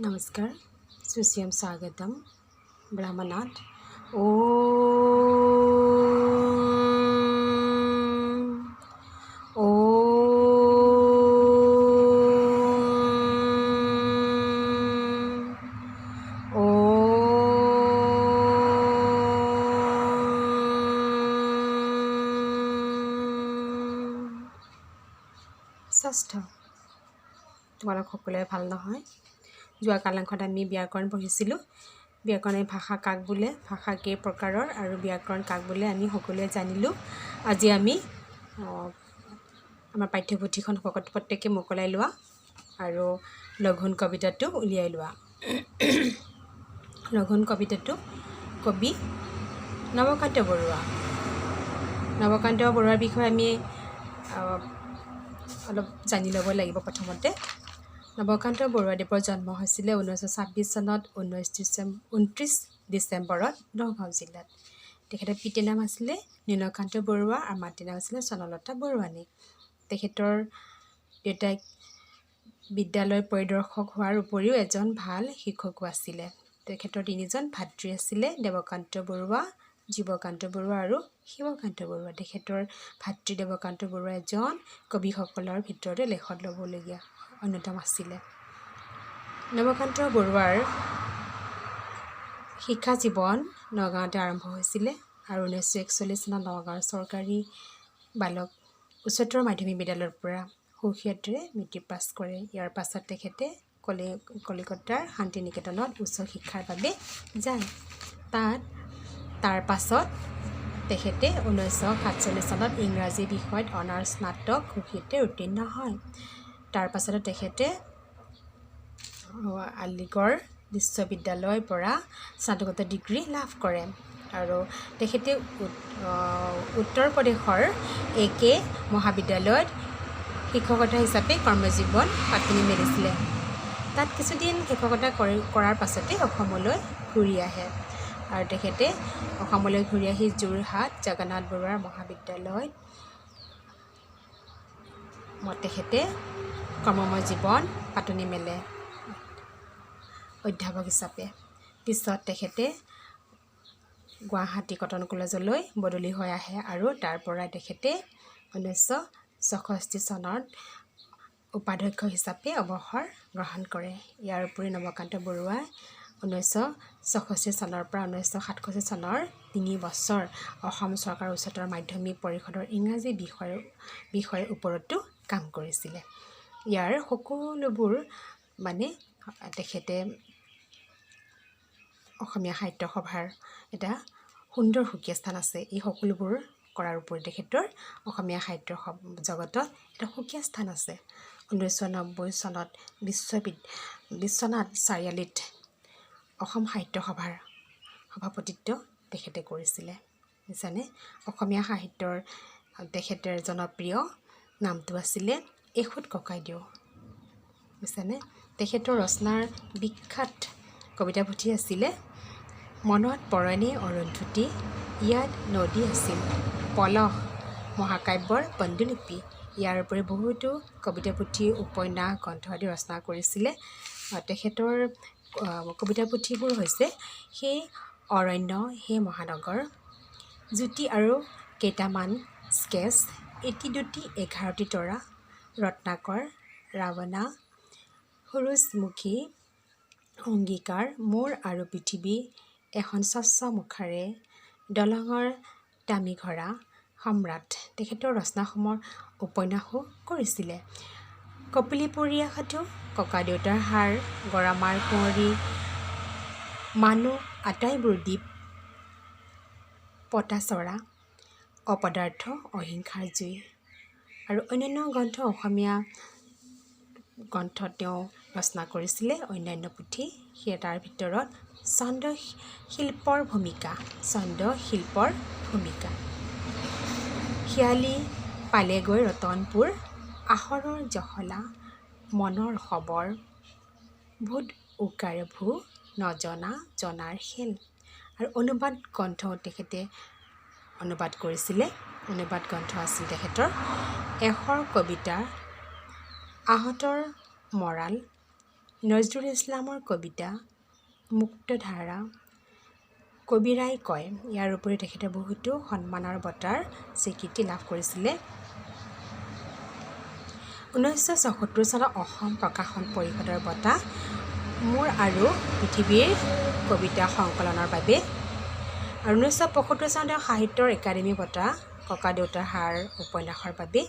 নমস্কাৰ, সুশ্ৰীয়ম স্বাগতম। ব্ৰহ্মনাথ ও ও ও। স্বাস্থ্য তোমালোক সকলোৱে ভাল নহয়? যোৱা কালাংশত আমি ব্যাকৰণ পঢ়িছিলোঁ। ব্যাকৰণে ভাষা কাক বোলে, ভাষা কেই প্ৰকাৰৰ আৰু ব্যাকৰণ কাক বোলে আমি সকলোৱে জানিলোঁ। আজি আমি আমাৰ পাঠ্যপুথিখন প্ৰত্যেকে মোকলাই লোৱা আৰু লঘোণ কবিতাটো উলিয়াই লোৱা। লঘোণ কবিতাটো কবি নৱকান্ত বৰুৱা। নৱকান্ত বৰুৱাৰ বিষয়ে আমি অলপ জানি ল'ব লাগিব। প্ৰথমতে নৱকান্ত বৰুৱাদেৱৰ জন্ম হৈছিলে 1926 চনত 29 ডিচেম্বৰত নগাঁও জিলাত। তেখেতৰ পিতৃৰ নাম আছিলে নীলকান্ত বৰুৱা আৰু মাতৃৰ নাম আছিলে স্বৰ্ণলতা বৰুৱানী। তেখেতৰ দেউতাক বিদ্যালয় পৰিদৰ্শক হোৱাৰ উপৰিও এজন ভাল শিক্ষকো আছিলে। তেখেতৰ তিনিজন ভাতৃ আছিলে, দেৱকান্ত বৰুৱা, জীৱকান্ত বৰুৱা আৰু শিৱকান্ত বৰুৱা। তেখেতৰ ভাতৃ দেৱকান্ত বৰুৱা এজন কবিসকলৰ ভিতৰতে লেখত ল'বলগীয়া অন্যতম আছিলে। নৱকান্ত বৰুৱাৰ শিক্ষা জীৱন নগাঁৱতে আৰম্ভ হৈছিলে আৰু 1941 চনত নগাঁৱৰ চৰকাৰী বালক উচ্চতৰ মাধ্যমিক বিদ্যালয়ৰ পৰা সুখ্যাতিৰে মেট্ৰিক পাছ কৰে। ইয়াৰ পাছত তেখেতে কলিকতাৰ শান্তি নিকেতনত উচ্চ শিক্ষাৰ বাবে যায়। তাত তাৰ পাছত তেখেতে 1947 চনত ইংৰাজী বিষয়ত অনাৰ্ছ স্নাতক সুখ্যাতিৰে উত্তীৰ্ণ হয়। তাৰ পাছতে তেখেতে আলিগড় বিশ্ববিদ্যালয়ৰ পৰা স্নাতকোত্তৰ ডিগ্ৰী লাভ কৰে আৰু তেখেতে উত্তৰ প্ৰদেশৰ এ কে মহাবিদ্যালয়ত শিক্ষকতা হিচাপে কৰ্মজীৱন পাতনি মেলিছিলে। তাত কিছুদিন শিক্ষকতা কৰাৰ পাছতে অসমলৈ ঘূৰি আহে আৰু তেখেতে অসমলৈ ঘূৰি আহি যোৰহাট জগন্নাথ বৰুৱাৰ মহাবিদ্যালয়ত তেখেতে কৰ্মময় জীৱন পাতনি মেলে অধ্যাপক হিচাপে। পিছত তেখেতে গুৱাহাটী কটন কলেজলৈ বদলি হৈ আহে আৰু তাৰ পৰাই তেখেতে 1966 চনত উপাধ্যক্ষ হিচাপে অৱসৰ গ্ৰহণ কৰে। ইয়াৰ উপৰি নৱকান্ত বৰুৱাই 1966 চনৰ পৰা 1967 চনৰ 3 বছৰ অসম চৰকাৰৰ উচ্চতৰ মাধ্যমিক পৰিষদৰ ইংৰাজী বিষয়ৰ ওপৰতো কাম কৰিছিলে। ইয়াৰ সকলোবোৰ মানে তেখেতে অসমীয়া সাহিত্য সভাৰ এটা সুন্দৰ সুকীয়া স্থান আছে। এই সকলোবোৰ কৰাৰ উপৰি তেখেতৰ অসমীয়া সাহিত্য জগতত এটা সুকীয়া স্থান আছে। 1990 চনত বিশ্বনাথ চাৰিআলিত অসম সাহিত্য সভাৰ সভাপতিত্ব তেখেতে কৰিছিলে, বুজিছানে? অসমীয়া সাহিত্যৰ তেখেতৰ জনপ্ৰিয় নামটো আছিলে এখুদ ককাইদেউ, বুজিছানে? তেখেতৰ ৰচনাৰ বিখ্যাত কবিতা পুথি আছিলে মনত পৰেনে অৰুন্ধতী, ইয়াত নদী আছিল, পলস মহাকাব্যৰ পাণ্ডুলিপি। ইয়াৰ উপৰি বহুতো কবিতা পুথি, উপন্যাস, গ্ৰন্থ আদি ৰচনা কৰিছিলে। তেখেতৰ কবিতা পুথিবোৰ হৈছে সেই অৰণ্য সেই মহানগৰ, জ্যোতি আৰু কেইটামান স্কেচ, এটি দুটি 11টি তৰা, ৰত্নাকৰ, ৰাৱণা, সূৰুযমুখী, অংগীকাৰ, মোৰ আৰু পৃথিৱী, এখন স্বচ্ছ মুখাৰে, দলঙৰ তামীঘৰা, সম্ৰাট। তেখেতৰ ৰচনাসমূহৰ উপন্যাসো কৰিছিলে কপিলীপৰীয়া সাধু, ককাদেউতাৰ হাড়, গৰামাৰ কুঁৱৰী, মানুহ আটাইবোৰ দ্বীপ, পতাচৰা, অপদাৰ্থ, অহিংসাৰ জুই আৰু অন্যান্য গ্ৰন্থ। অসমীয়া গ্ৰন্থ তেওঁ ৰচনা কৰিছিলে অন্যান্য পুথি, সেই তাৰ ভিতৰত ছন্দ শিল্পৰ ভূমিকা, ছন্দ শিল্পৰ ভূমিকা, শিয়ালী পালেগৈ ৰতনপুৰ, আখৰৰ জখলা, মনৰ খবৰ, ভূত উকাৰ ভূ, নজনা জনাৰ খেল। আৰু অনুবাদ গ্ৰন্থও তেখেতে অনুবাদ কৰিছিলে। অনুবাদ গ্ৰন্থ আছিল তেখেতৰ এশৰ কবিতা, আহঁতৰ মৰাল। নজৰুল ইছলামৰ কবিতা মুক্তধাৰা, কবিৰাই কয়। ইয়াৰ উপৰিও তেখেতে বহুতো সন্মানৰ বঁটাৰ স্বীকৃতি লাভ কৰিছিলে। 1976 চনত অসম প্ৰকাশন পৰিষদৰ বঁটা মোৰ আৰু পৃথিৱীৰ কবিতা সংকলনৰ বাবে আৰু 1975 চনত তেওঁ সাহিত্যৰ একাডেমী বঁটা ককাদেউতাৰ হাড় উপন্যাসৰ বাবে।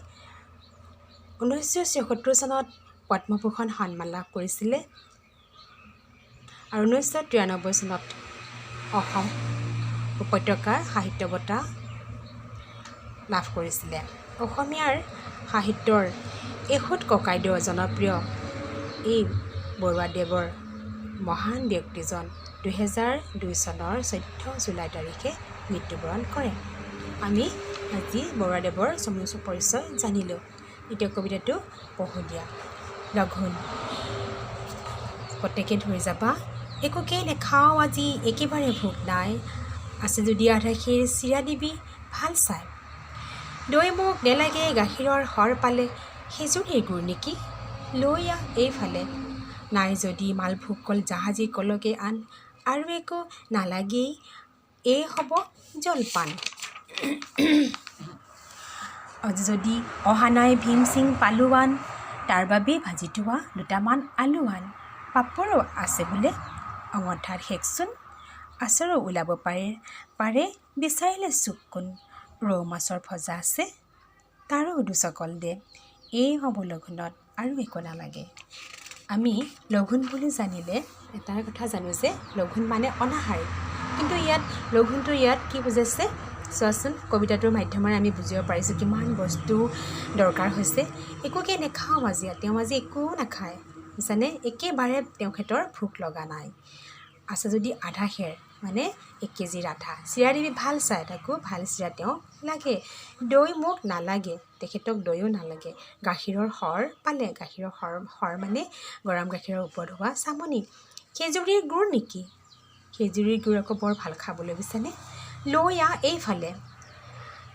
1976 চনত পদ্মভূষণ সন্মান লাভ কৰিছিলে আৰু 1993 চনত অসম উপত্যকাৰ সাহিত্য বঁটা লাভ কৰিছিলে। অসমীয়াৰ সাহিত্যৰ এখুদ ককাইদেউ জনপ্ৰিয় এই বৰুৱাদেৱৰ মহান ব্যক্তিজন 2002 চনৰ 14 জুলাই তাৰিখে মৃত্যুবৰণ কৰে। আমি আজি বৰুৱাদেৱৰ চমু পৰিচয় জানিলোঁ। এতিয়া কবিতাটো পঢ়োঁ দিয়া। লঘোণ। প্ৰত্যেকে ধৰি যাবা। একোকেই নেখাওঁ আজি, একেবাৰে ভোক নাই। আছে যদি আধা সেৰ চিৰা দিবি ভাল চাই। দৈ মোক নেলাগে, গাখীৰৰ সৰ পালে। খেজুৰীৰ গুৰ নেকি, লৈ আহ এইফালে। নাই যদি মালভোগ কল, জাহাজী কলকে আন। আৰু একো নালাগেই, এই হ'ব জলপান। আজি যদি অহা নাই ভীমসিং পালোৱান, তাৰ বাবেই ভাজি থোৱা দুটামান আলু আন। পাপৰো আছে বোলে, অঙঠাত সেকচোন। আচাৰো ওলাব পাৰে পাৰে, বিচাৰিলে চুক কোন। ৰৌ মাছৰ ভজা আছে, তাৰো দুচকল দে। এই হ'ব লঘোণত আৰু একো নালাগে। আমি লঘোণ বুলি জানিলে এটাই কথা জানো যে লঘোণ মানে অনাহাৰ। কিন্তু ইয়াত লঘোণটো ইয়াত কি বুজাইছে চোৱাচোন। কবিতাটোৰ মাধ্যমেৰে আমি বুজিব পাৰিছোঁ কিমান বস্তু দৰকাৰ হৈছে। একোকে নেখাওঁ আজি, তেওঁ আজি একো নাখায়, বুজিছানে? একেবাৰে তেখেতৰ ভোক লগা নাই। আছে যদি আধা সেৰ, মানে 1 কেজিৰ আধা চিৰা দিবি ভাল চাই, তাকো ভাল চিৰা তেওঁক লাগে। দৈ মোক নালাগে, তেখেতক দৈও নালাগে। গাখীৰৰ সৰ পালে, গাখীৰৰ সৰ, সৰ মানে গৰম গাখীৰৰ ওপৰত হোৱা চামনি। খেজুৰীৰ গুৰ নেকি, খেজুৰীৰ গুৰ আকৌ বৰ ভাল খাবলৈ, বুজিছানে? লৈ আহ এইফালে।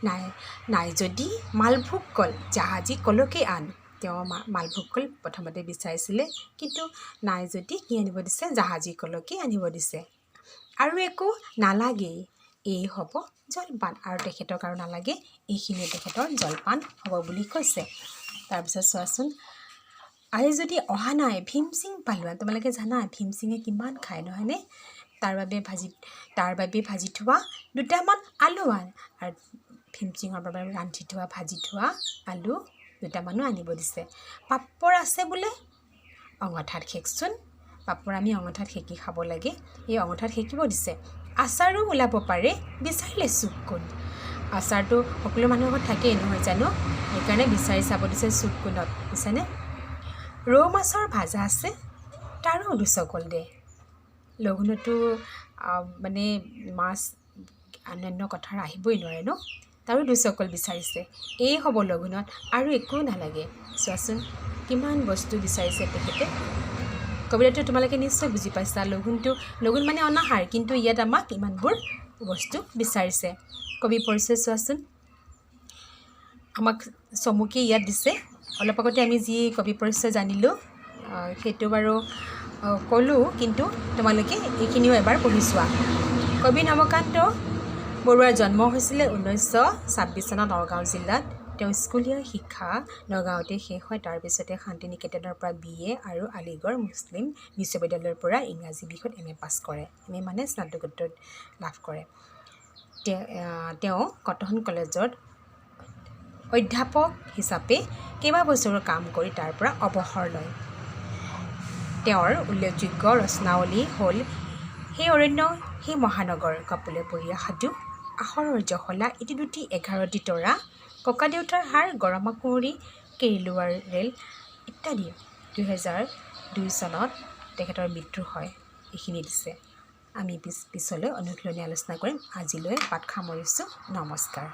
নাই নাই যদি মালভোগ কল, জাহাজী কলকে আন। তেওঁ মালভোগ কল প্ৰথমতে বিচাৰিছিলে, কিন্তু নাই যদি কি আনিব দিছে? জাহাজী কলকে আনিব দিছে। আৰু একো নালাগেই, এই হ'ব জলপান। আৰু তেখেতক আৰু নালাগে, এইখিনিয়ে তেখেতৰ জলপান হ'ব বুলি কৈছে। তাৰপিছত চোৱাচোন, আজি যদি অহা নাই ভীমসিং পালোৱান, তোমালোকে জানা ভীমসিঙে কিমান খায়, নহয়নে? তাৰ বাবে ভাজি থোৱা দুটামান আলু আন। আৰু ভীমসিঙৰ বাবে ৰান্ধি থোৱা, ভাজি থোৱা আলু দুটামানো আনিব দিছে। পাপৰ আছে বোলে, অঙঠাত সেকচোন। পাপৰ আমি অঙঠাত সেকি খাব লাগে, এই অঙঠাত সেকিব দিছে। আচাৰো ওলাব পাৰে, বিচাৰিলে চুক কোন। আচাৰটো সকলো মানুহৰ ঘৰত থাকেই, নহয় জানো? সেইকাৰণে বিচাৰি চাব দিছে চুক কোণত, বুজিছানে? ৰৌ মাছৰ ভাজা আছে, তাৰো দুচকল দে। লঘোণতো মানে মাছ অন্যান্য কথাৰ আহিবই নোৱাৰে ন? তাৰো দুচকল বিচাৰিছে। এই হ'ব লঘোণত আৰু একো নালাগে। চোৱাচোন, কিমান বস্তু বিচাৰিছে তেখেতে। কবিতাটো তোমালোকে নিশ্চয় বুজি পাইছা। লঘোণটো, লঘোণ মানে অনাহাৰ, কিন্তু ইয়াত আমাক ইমানবোৰ বস্তু বিচাৰিছে। কবি পৰিচয় চোৱাচোন, আমাক চমুকে ইয়াত দিছে। অলপ আগতে আমি যি কবি পৰিচয় জানিলোঁ, সেইটো বাৰু ক'লোঁ, কিন্তু তোমালোকে এইখিনিও এবাৰ পঢ়ি চোৱা। কবি নৱকান্ত বৰুৱাৰ জন্ম হৈছিলে 1926 চনত নগাঁও জিলাত। তেওঁ স্কুলীয়া শিক্ষা নগাঁৱতে শেষ হয়। তাৰপিছতে শান্তিনিকেতনৰ পৰা বি.এ. আৰু আলিগড় মুছলিম বিশ্ববিদ্যালয়ৰ পৰা ইংৰাজী বিষয়ত এম.এ. পাছ কৰে। এম.এ. মানে স্নাতকোত্তৰ লাভ কৰে। তেওঁ কটন কলেজত অধ্যাপক হিচাপে কেইবাবছৰো কাম কৰি তাৰ পৰা অৱসৰ লয়। তেওঁৰ উল্লেখযোগ্য ৰচনাৱলী হ'ল সেই অৰণ্য সেই মহানগৰ, কপৌফুলীয়া সাধু, আখৰৰ জখলা, এটি দুটি এঘাৰটি তৰা, ককাদেউতাৰ হাড়, গৰমা কুঁৱৰী, কেৰেলুৱাৰ ৰেল ইত্যাদি। 2002 চনত তেখেতৰ মৃত্যু হয়। এইখিনি দিছে। আমি পিছলৈ অনুশীলনী আলোচনা কৰিম। আজিলৈ পাঠ সামৰিছোঁ। নমস্কাৰ।